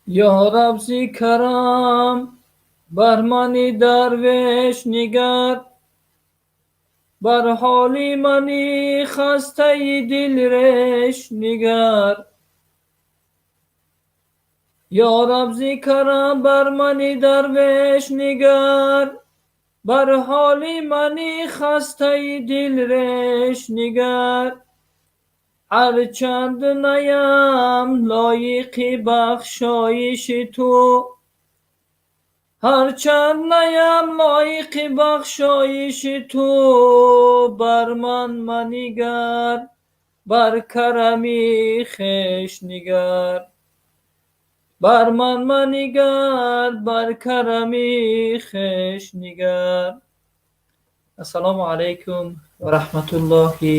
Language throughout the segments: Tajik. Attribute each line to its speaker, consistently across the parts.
Speaker 1: Ё Раб, зи карам бар мани дарвеш нигар, бар ҳоли мани хастаи дилреш нигар. Ё Раб, зи карам бар мани дарвеш нигар, бар ҳоли мани хастаи дилреш нигар. Ҳарчанд наям лоиқи бахшоиши ту, ҳарчанд наям лоиқи бахшоиши ту, бар ман манигар, бар карами хеш нигар. Бар ман манигар, бар карами хеш нигар. Ассалому алайкум ва раҳматуллоҳи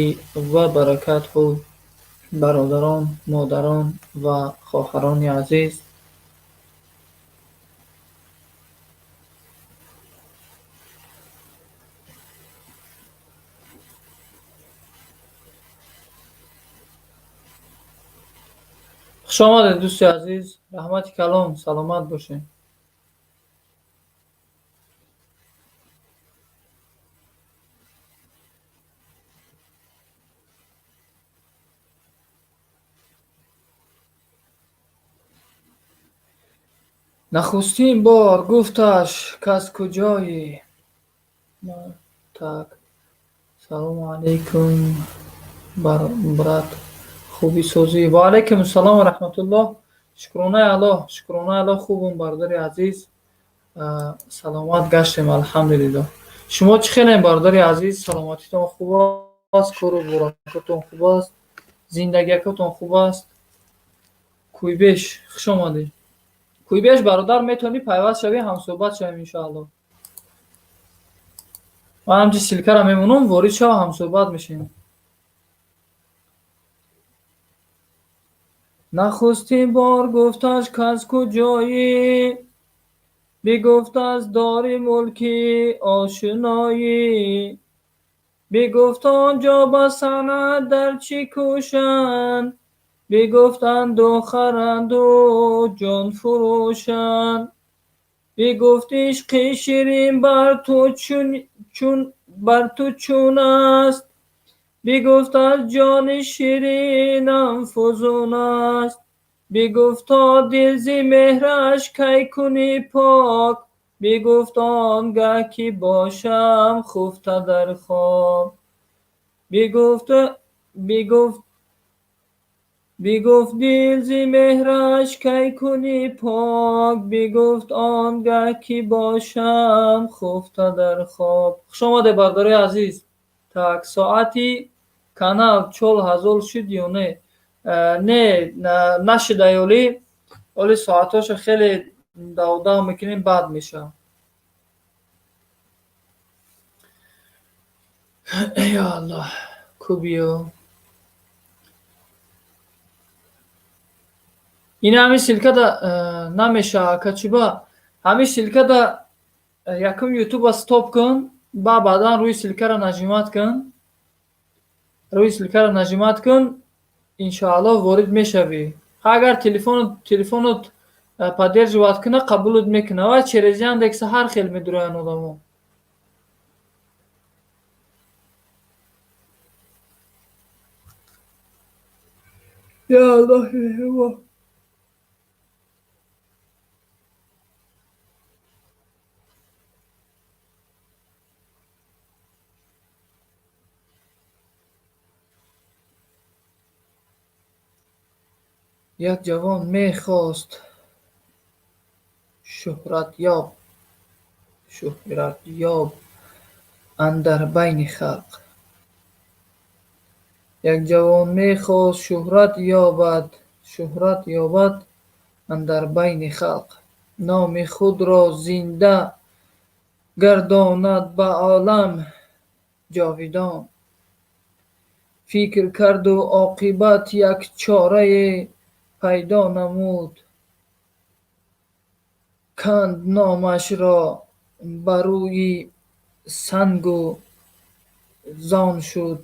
Speaker 1: ва баракатуҳ. Бародарон, модарон ва хоҳарони азиз, хуш омадед, дӯсти азиз, раҳмати калон, саломат бошед. Нахустин бор гуфташ, каз куҷоӣ? Так, салому алайкум, брат, хубӣ, созӣ? Ва алайкум ассалом ва раҳматуллоҳ. Шукронаи Аллоҳ, шукронаи Аллоҳ, хубум, бародари азиз, саломат гаштем, алҳамдулиллоҳ. Шумо чӣ хелем, бародари азиз? Саломатитон хуб аст, кору боракотон хуб аст, зиндагиякотон хуб аст? Куйбеш, хуш омадед. Куйбеш бародар, метавонӣ пайваст шавӣ, ҳамсӯҳбат шавем, иншоаллоҳ. Ман ҳамчи ссылка ро мемонам, ворид шав, ҳамсӯҳбат мешавем. Нахустин бор гуфташ, каз куҷоӣ? Бигуфт, аз дори мулки ошиноӣ. Бигуфт, он ҷо ба санъат дар чӣ кӯшанд? Бигуфт, анду хӯранду ҷон фурӯшанд. Бигуфт, ишқи ширин бар ту чун аст? Бигуфт, аз ҷони ширинам фузун аст. Бигуфт, то дил зи меҳраш кай кунӣ пок? Бигуфт, он гаҳ ки бошам хуфта дар хоб. Бигуфт, дил зи меҳраш кай кунӣ пок? Бигуфт, он гаҳ ки бошам хуфта дар хоб. Хуш омадед, бародарои азиз. Так, соати канал 4000 шуд ё не? Не, нашуда ёли. Оли соатҳошо хеле давдав мекунем, бад мешавад. Ё Аллоҳ, кубиё. Ин ҳамин ссылка да намешавад, ака, чиба? Ҳамин ссылка да якум ютуба стоп кун, ба баъдан рӯи ссылка ро нажимать кун. Рӯи ссылка ро нажимать кун, иншоаллоҳ, ворид мешавӣ. Агар телефонот поддерживать кунад, қабулот мекунад. Ва через Яндекса ҳар хел медуроянд одамо. Ё Аллоҳ, меҳрубон. Як ҷавон мехост шӯҳратёб андар байни халқ. Як ҷавон мехост шӯҳрат ёбад, шӯҳрат ёбад андар байни халқ, номи худро зинда гардонад ба олам ҷовидон. Фикр карду оқибат як чорае пайдо намуд, канд номашро ба рӯи сангу зон шуд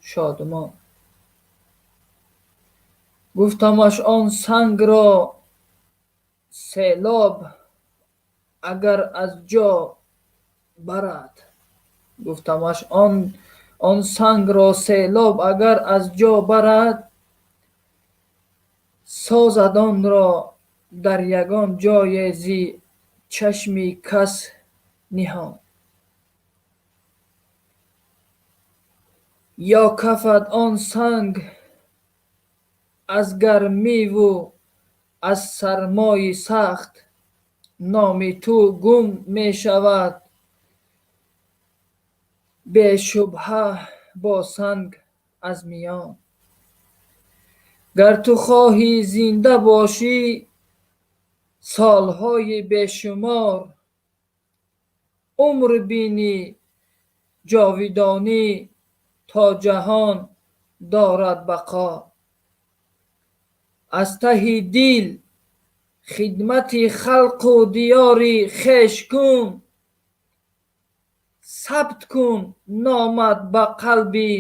Speaker 1: шодмон. Гуфтамаш он сангро селоб агар аз ҷо барад, гуфтамаш он сангро селоб агар аз ҷо барад, созад онро дар ягон ҷое зи чашми кас ниҳон. Ё кафад он санг аз гармиву аз сармои сахт, номи ту гум мешавад бешубҳа бо санг аз миён. Гар ту хоҳӣ зинда бошӣ солҳои бешумор, умр бинӣ ҷовидонӣ то ҷаҳон дорад бақо. Аз таҳи дил хидмати халқу диёри хеш кун, сабт кун номат ба қалби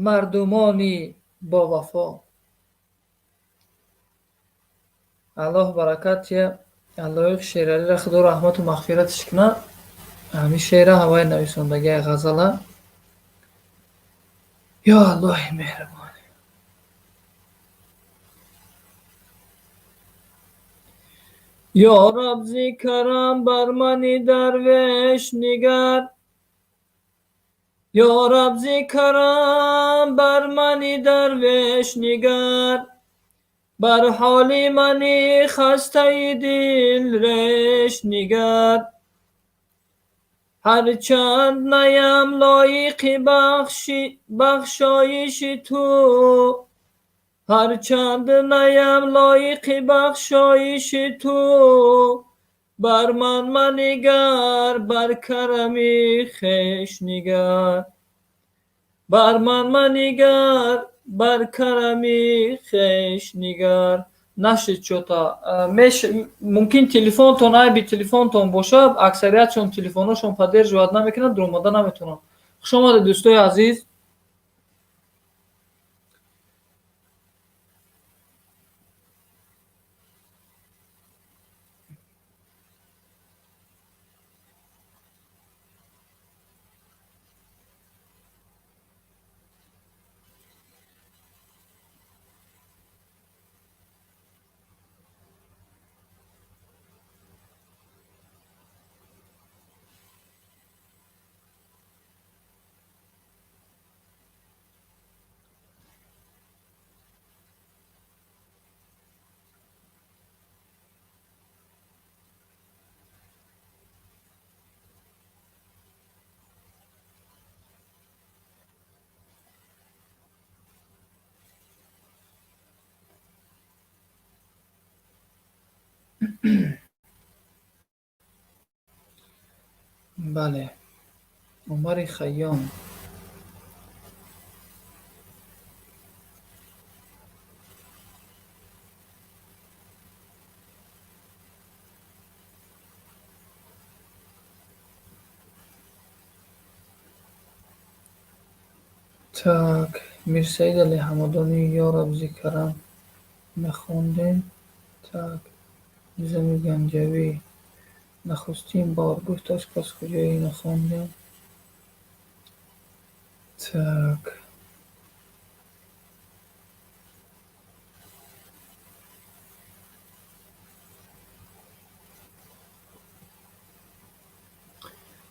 Speaker 1: мардумони бовафо. Аллоҳ баракат диҳад Лоиқ Шералиро, Худо раҳмату мағфираташ кунад. Ҳамин шеъра ҳавай нависондагиа, ғазала. Ё Аллоҳи меҳрибон. Ё Раб, зи карам бар мани дарвеш нигар, Ё Раб, зи карам бар мани дарвеш нигар, бар ҳоли мани хастаи дил реш нигар. Ҳарчанд наям лоиқи бахшоиши ту, ҳарчанд наям лоиқи бахшоиши ту, бар ман манигар, бар карами хеш нигар, бар ман манигар, бар карами хеш нигар. Нашид чё-то. Мумкин телефонтон, айби телефонтон бошад, аксариятшон телефоношон поддерживать намекунад, дуромада наметавонанд. Хуш омадед, дӯстои азиз. Бале, Умари Хайём. Так, Мирсаид Али Ҳамадонӣ, ё Раб, зи карам нахондем. Так, Низоми Ганҷавӣ, нахустин бор гуфташ кас куҷоӣ, нахондем. Так.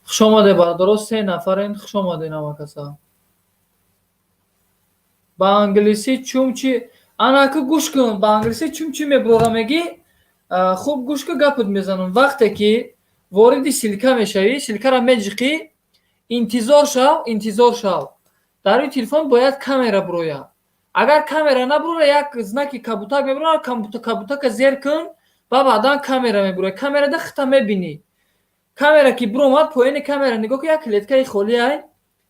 Speaker 1: Хуш омадед, бародаро, се нафарен, хуш омадед намакаса. Ба англисӣ чумчи, анаку гӯш кун, ба англисӣ чумчи мебурора мегӣ, хуб гӯш кун, гапат мезанам. Вақте ки вориди ссылка мешавӣ, ссылка ра меҷиқӣ, интизор шав, интизор шав. Дар рӯи телефон бояд камера бурояд. Агар камера набурояд, як знаки кабутак мебурояд, кабутака зер кун, ба баъдан камера мебурояд. Камерада хита мебинӣ. Камера ки буромад, поёни камера нигоҳ кун, як клеткаи холиай,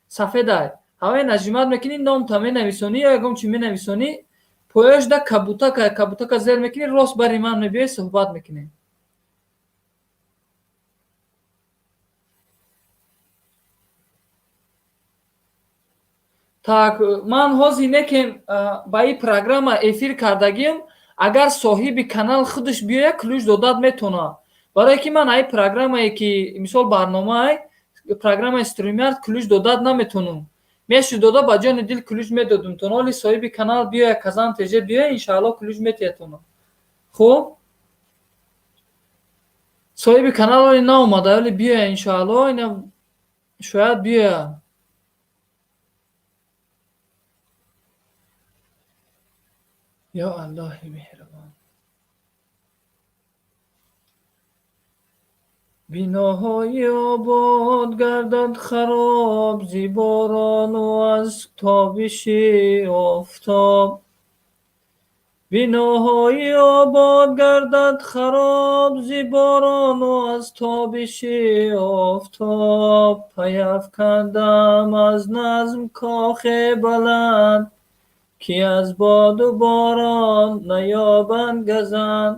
Speaker 1: сафедай. Ҳавай нажимать мекунӣ, номта менависонӣ ё ягон чи менависонӣ, поёшда кабутака, кабутака зер мекунӣ, рост бари ман мебиёӣ, суҳбат мекунем. Так, ман ҳозир некем ба ин программа эфир кардагиам, агар соҳиби канал худаш биёяд, ключ додад метавонад. Барое ки ман ай программае ки мисол барномаай, программаи StreamYard ключ додад наметавонам. Мешуд дода, ба ҷони дил ключ медодум. То ҳоли соҳиби канал биёяд, Казан ТЖ биёяд, иншаалло ключ метиҳатонам. Хуб? Соҳиби канал ҳоли наомада, ҳоли биёяд иншаалло, ина шояд биёяд. Ё Аллоҳи меҳрубон. Биноҳои обод гардад хароб зи борону аз тобиши офтоб. Биноҳои обод гардад хароб зи борону аз тобиши офтоб. Паяфкандам аз назм кохе баланд, ки аз боду борон наёбанд газанд.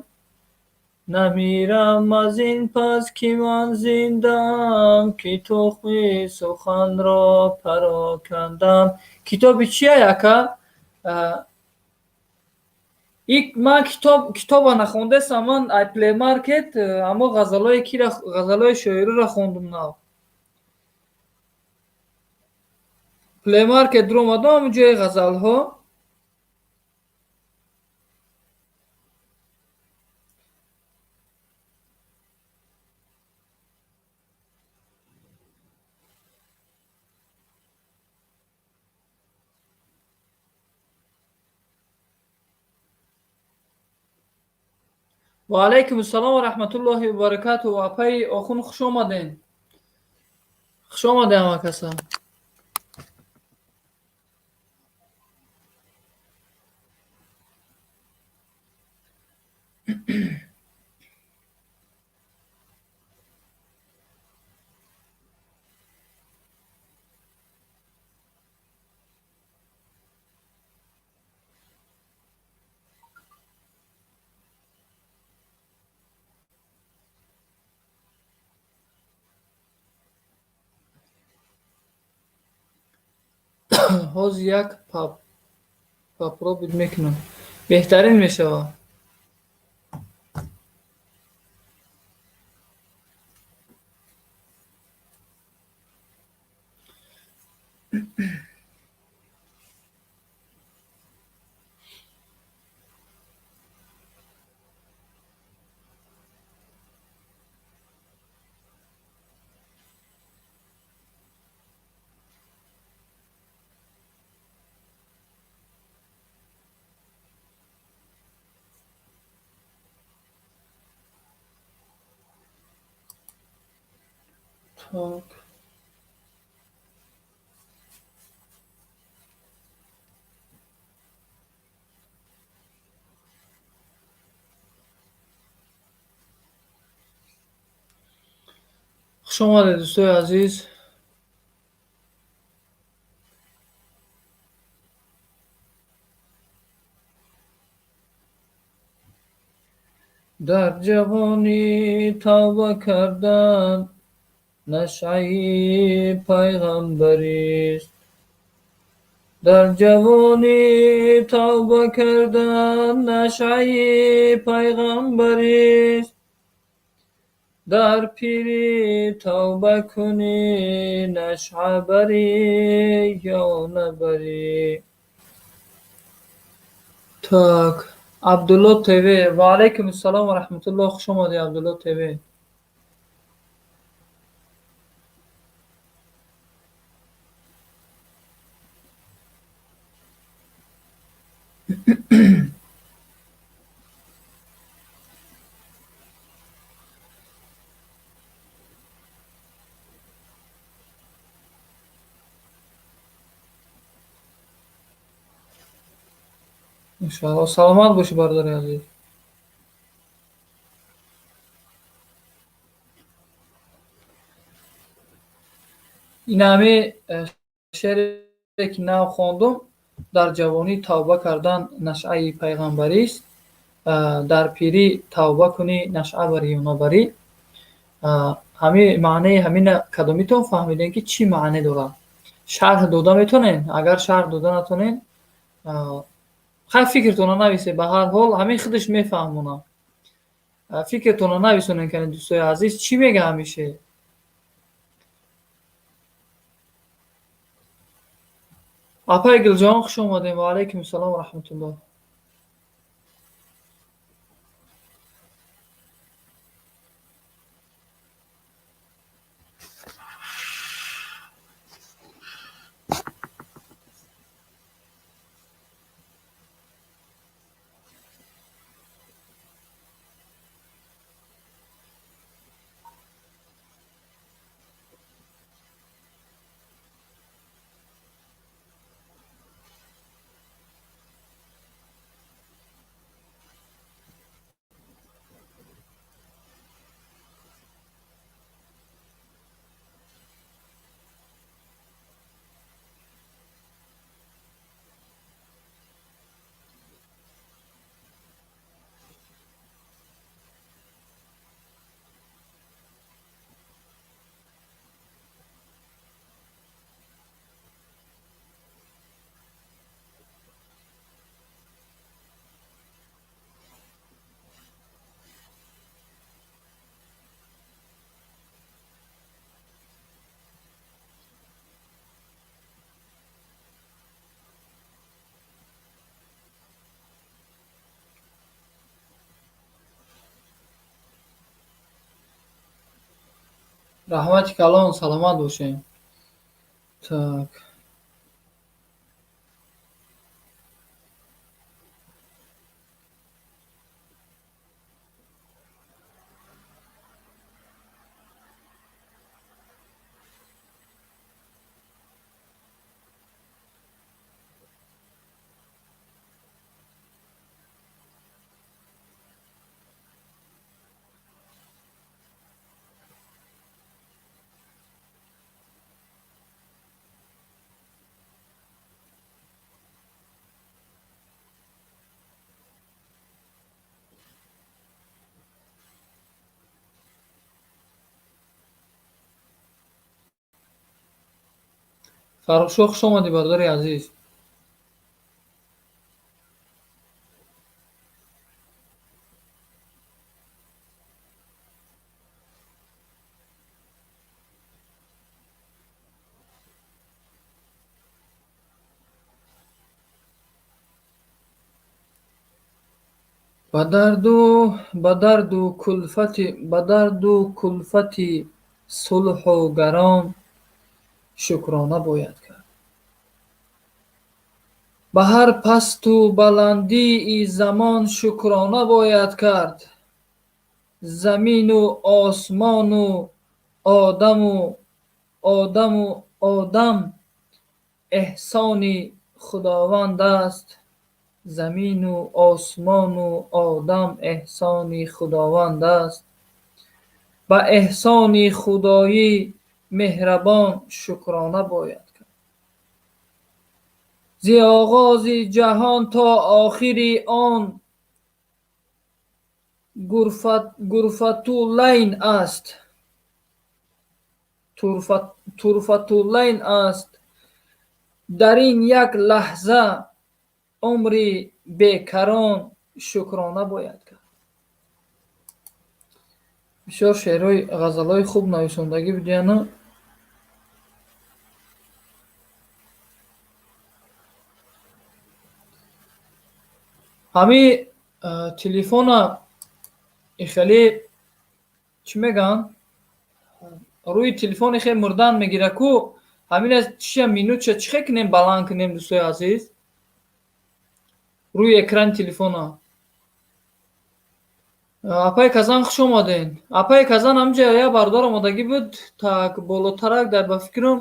Speaker 1: Намирам аз ин пас ки ман зиндаам, ки тухми суханро парокандам. Китоби чия, ака? Ман китоба нахондастам, ман ай Play Market ҳамо ғазалҳои кира, ғазалҳои шоириро хондум нав. Play Market дуромадам, ҳамон ҷои ғазалҳо. Ва алайкум ассалом ва раҳматуллоҳи ва баракатуҳ. Апаи Охун, хуш омаден. Хуш омадем ҳама каса. Ҳозир як попробовать мекунам. Беҳтарин мешавад. Так. Хуш омадед, дӯстои азиз. Дар ҷавонӣ тавба кардан нашъаи пайғамбарист. Дар ҷавонӣ тавба кардан нашъаи пайғамбарист. Дар пирӣ тавба кунӣ нашъа барӣ ё набарӣ. Так, Абдулло ТВ. Ва алайкум ассалом ва раҳматуллоҳ. Хуш омадӣ, Абдулло ТВ. Иншоалло, саломат бошӣ, бародари азиз. Ин ҳами шеъре, ки нав хондум: дар ҷавонӣ тавба кардан нашъаи пайғамбарист, дар пирӣ тавба кунӣ, нашъа барӣ ё набарӣ. Ҳами маънаи ҳамина кадомитон фаҳмидем, ки чӣ маъне дорад? Шарҳ дода метонен? Агар шарҳ дода натонен, хай, фикртонро нависед. Ба ҳар ҳол, ҳамин худаш мефаҳмонам. Фикртонро нависонен, кани, дӯстои азиз, чӣ мега ҳамин шеър? Апаи Гулҷаҳон, хуш омадем. Ва алайкум ассалом ва раҳматуллоҳ. Раҳмати калон, саломат бошед. Так, Фаррухшоҳ, хуш омадӣ, бародари азиз. Ба дарду кулфати сулҳу гарон шукрона бояд кард. Ба ҳар пасту баландии замон шукрона бояд кард. Замину осмону одам эҳсони Худованд аст. Замину осмону одам эҳсони Худованд аст. Ба эҳсони Худои меҳрабон шукрона бояд кард. Зи оғози ҷаҳон то охири он гурфатулайн аст, турфатулайн аст. Дар ин як лаҳза умри бекарон шукрона бояд кард. Бисёр шеърҳои, ғазалҳои хуб нависондагӣ будияну. Ҳами телефона ихеле, чӣ мегӯянд, рӯи телефон ихе мурдан мегира ку. Ҳамина чия, минутша чӣ хел кунем, баланд кунем, дӯстои азиз, рӯи экрани телефона? Апаи Казан, хуш омаден. Апаи Казан, ҳамҷа як бародар омодагӣ буд. Так, болотарак дар, ба фикрам,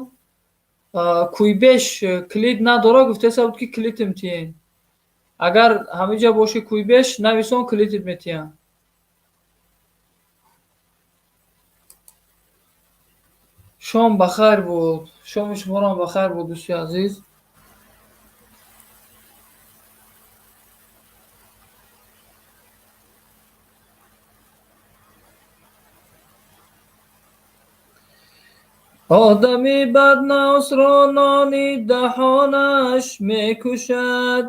Speaker 1: Куйбеш клид надора, гуфтеса буд, ки клитм тиен. Агар ҳамиҷа бошӣ, кӯйбеш нависон, калитит метиҳам. Шом бахайр буд. Шоми шуморо ҳам бахайр буд, дӯсти азиз. Одами баднавсро нони даҳонаш мекушад.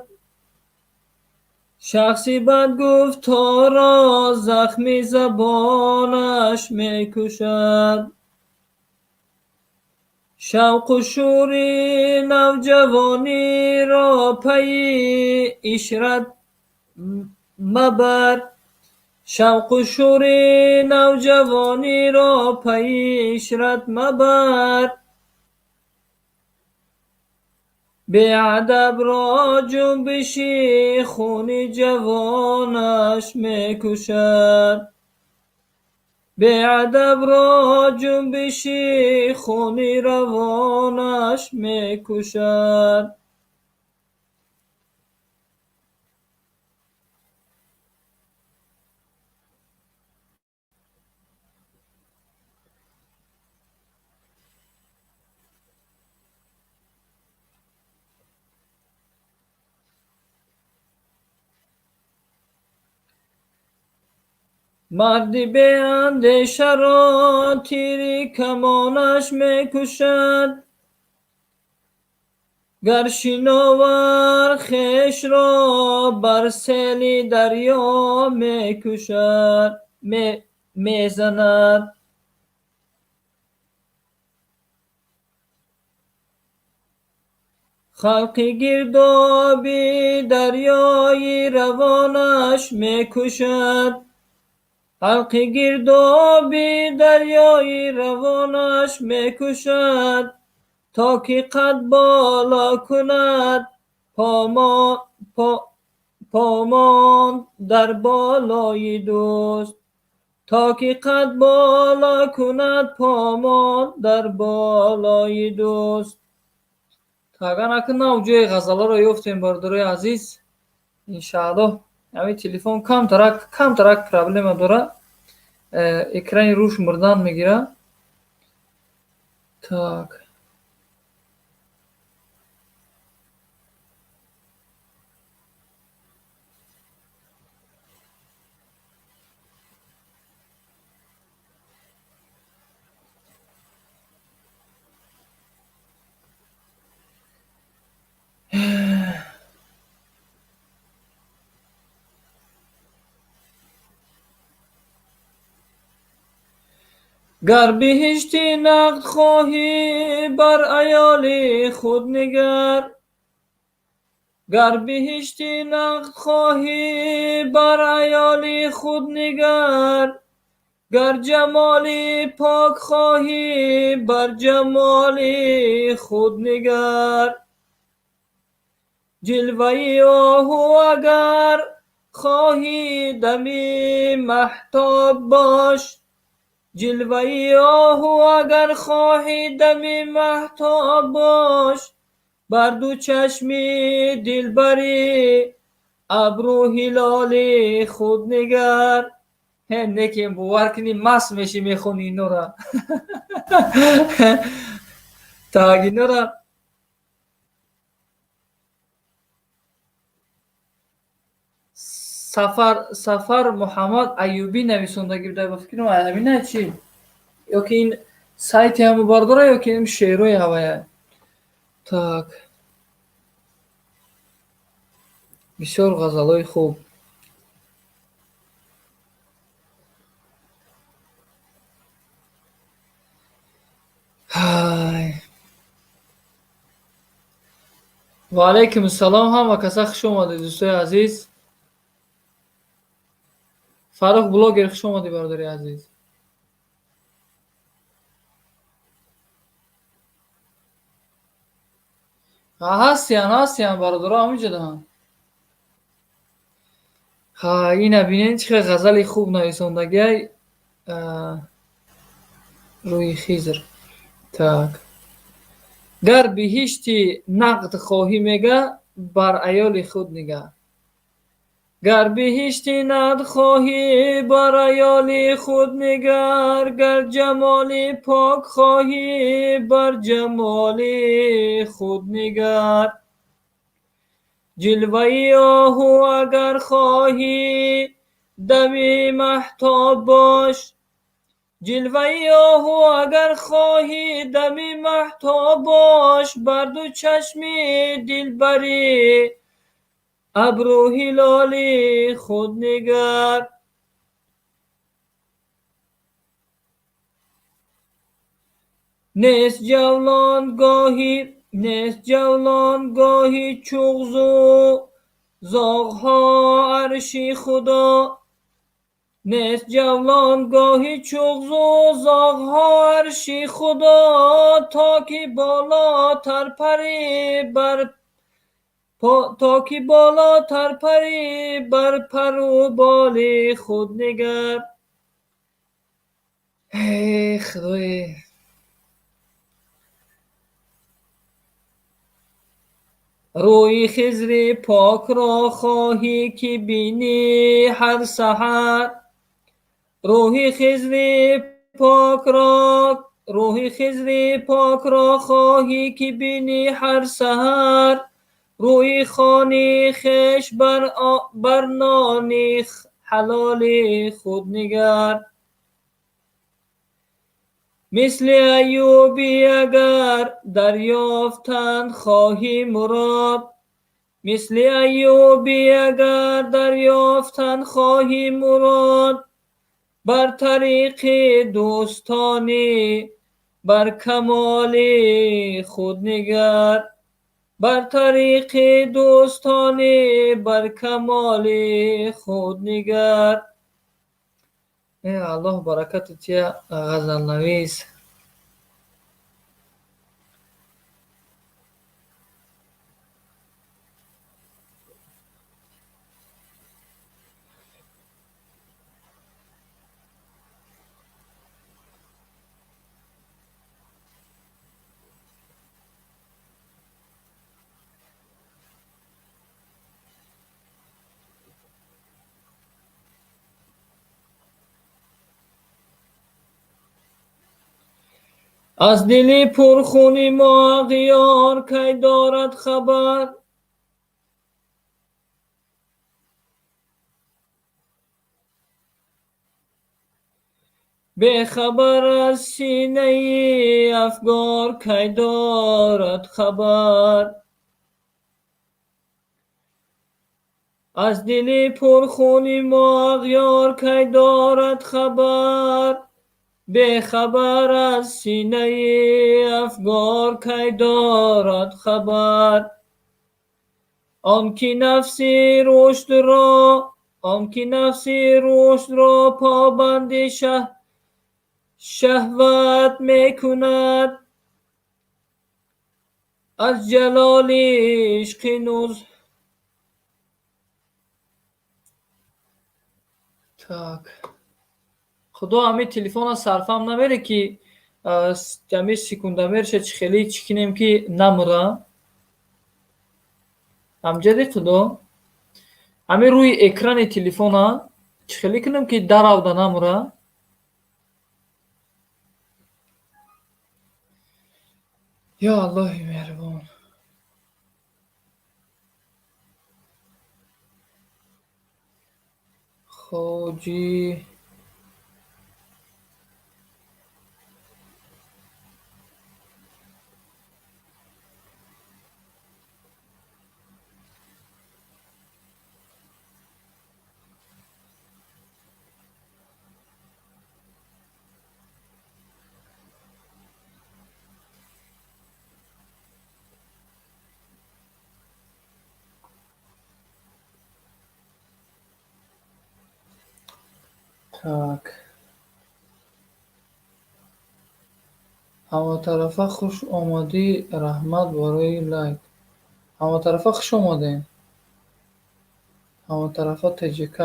Speaker 1: Шахси бадгуфторро захми забонаш мекушад. Шавқу шӯри навҷавониро пайи ишрат мабар. Шавқу шӯри навҷавониро пайи ишрат мабар. Беадабро ҷунбиши хуни ҷавонаш мекушад. Беадабро ҷунбиши хуни равонаш мекушад. Марди беандешаро тири камонаш мекушад. Гар шиновар хешро бар сели дарё мекушад, мезанад. Халқи гирдоби дарёи равонаш мекушад. Халқи гирдоби дарёи равонаш мекушад, то ки қад боло кунад помон дар болои дӯст. То ки қад боло кунад помон дар болои дӯст. Агар накунам ҷои ғазаларо ёфтем, бародарои азиз, иншааллоҳ. Ҳамин телефон камтарак проблема дорад. Экрани рӯш мурдан мегирад. Так. Гар биҳишти нақд хоҳӣ, бар аёли худ нигар. Гар биҳишти нақд хоҳӣ, бар аёли худ нигар. Гар ҷамоли пок хоҳӣ, бар ҷамоли худ нигар. Ҷилваи оҳу агар хоҳӣ, дами маҳтоб бош. Ҷилваи оҳу агар хоҳӣ, дами маҳтоб бош. Бар ду чашми дилбарӣ абрӯ ҳилоли худ нигар. Некем бовар кунӣ, маст мешӣ, мехонӣ инора. Так, инора Сафар Муҳаммад Аюбӣ нависондагӣ буда, ба фикрам ҳамина чӣ? Ё ки ин сайти ҳаму бардора, ё ки ин шеърҳои ҳавая. Так. Бисёр ғазалҳои хуб. Ҳай. Ва алайкум ассалом, ҳама каса хуш омадед, дӯстои азиз. Фаррух блогер, хуш омадӣ, бародари азиз. Ҳастиян, ҳастиян бародаро, ҳаминҷодаанд. Ҳа, ина бинед, чӣ хел ғазали хуб нависондагиай рӯи Хизр. Так. Гар биҳишти нақд хоҳӣ, мега, бар аёли худ нигар. Гар биҳиштӣ надхоҳӣ, бар аёли худ нигар, гар ҷамоли пок хоҳӣ, бар ҷамоли худ нигар. Ҷилваи оҳу агар хоҳӣ, дами маҳтоб бош. Ҷилваи оҳу агар хоҳӣ, дами маҳтоб бош. Бар ду чашми дилбарӣ, абрӯ ҳилоли худ нигар. Нест ҷавлонгоҳи чуғзу зоғҳо арши Худо. Нест ҷавлонгоҳи чуғзу зоғҳо арши Худо. То ки болотар парӣ бар то ки болотар парӣ бар пару боли худ нигар. Эй Худое! Рӯи Хизри покро хоҳӣ ки бинӣ ҳар саҳар. Рӯҳи Хизри покро хоҳӣ ки бинӣ ҳар саҳар. Рӯи хони хеш бар нони ҳалоли худ нигар. Мисли Аюбӣ агар дарёфтан хоҳӣ мурод. Мисли Аюбӣ агар дарёфтан хоҳӣ мурод. Бар тариқи дӯстонӣ, бар камоли худ нигар. Бар тариқи дӯстонӣ, бар камоли худ нигар. Э Аллоҳ баракати тия, ғазалнавис. Аз дили пурхуни мо ағёр кай дорад хабар? Бехабар аз синаи афгор кай дорад хабар? Аз дили пурхуни мо ағёр кай дорад хабар? Бехабар аз синаи афгор кай дорад хабар? Он ки нафси рушдро побанди шаҳват мекунад, аз ҷалоли ишқи нуз. Так. Худо, ҳами телефона сарфам намере ки ҳами секундамерша чӣ хеле чӣ кинем ки намура. Амҷади Худо, ҳами рӯи экрани телефона чӣ хеле кунем ки даравда намура? Ё Аллоҳи меҳрубон. Хоҷи Так. Ҳаматарафа хуш омадӣ, раҳмат барои лайк. Ҳаматарафа хуш омадем. Ҳаматарафа ТҶК.